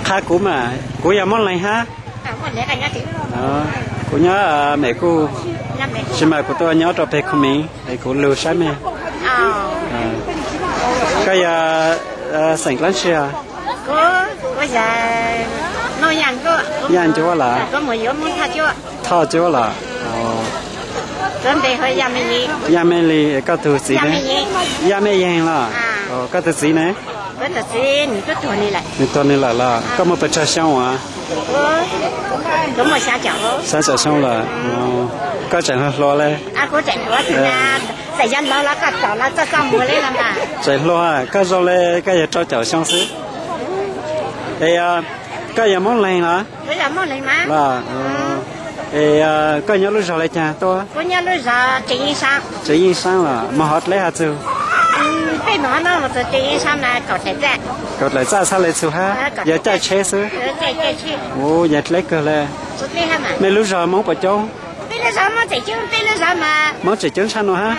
Qha kuv mas, kuv yog Moob Leeg hab. Kuv nyob Mem Kuj, tsis mas kuv tuaj nyob rau peg Khu Miv es kuv lug saib mej. Koj yog xeem dlaab tsi? Yaj Ncuab los? Thoj Ncuab los? Yaj Mej Lis, koj tug txiv ne? Yaj Mej Yeeg los? Koj tug txiv ne? Nws tuag nws lawm los? Koj muaj pes tsawg xyoo as? Xya caum xyoo lawm. Koj tseem hluas hluas le. Tseem hluas, koj zoo le koj yog rau caum xyoo xwb. Es koj yog Moob Leeg los? Los, es koj nyob lub zog le caag tuaj? Tsev Yeej Saab los? Moog hov dleb hov txug? Kaum dlaim txaj txhaj le txhua hab, yog caij tsheb xwb. Ua yog dleb kawg le. Mej lub zog Moob puas coob? Moob tseem coob tshaj no hab.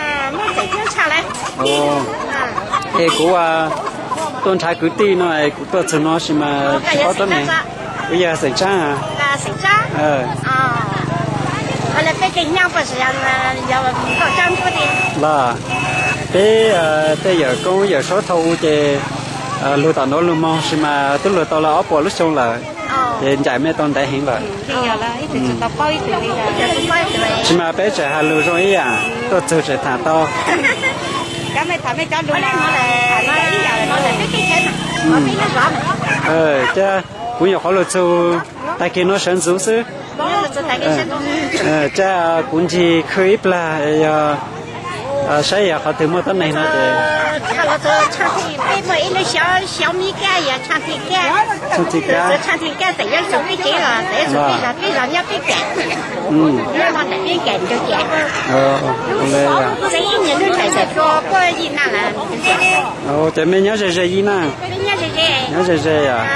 Es kuv tuaj nrhav kwv tij no es kuv tuaj txug no sis mas tsis paub tuab neeg. Kuv yog xeem Tsaab. Los, peb tej yawm koob yawm suab thaum u ces lug tom nuav lug moog sis mas twb lug tau le ob puas lub xyoo lawm, ces ncaim mej tau ntev heev lawm. Sis mas peb tseem has lug zoo ib yaam, tuaj txug tseem tham tau. Cab, kuv nyuam qhuav lug txug, tag kis nuav sawv ntxuv xwb. Cab, kuv ncig khw ib plag, yog saib yog qhov twg muaj tuab neeg no ces. Tshaaj Thim Kab. Ces mej nyob ze ze Yij Naj? Nyob ze ze os.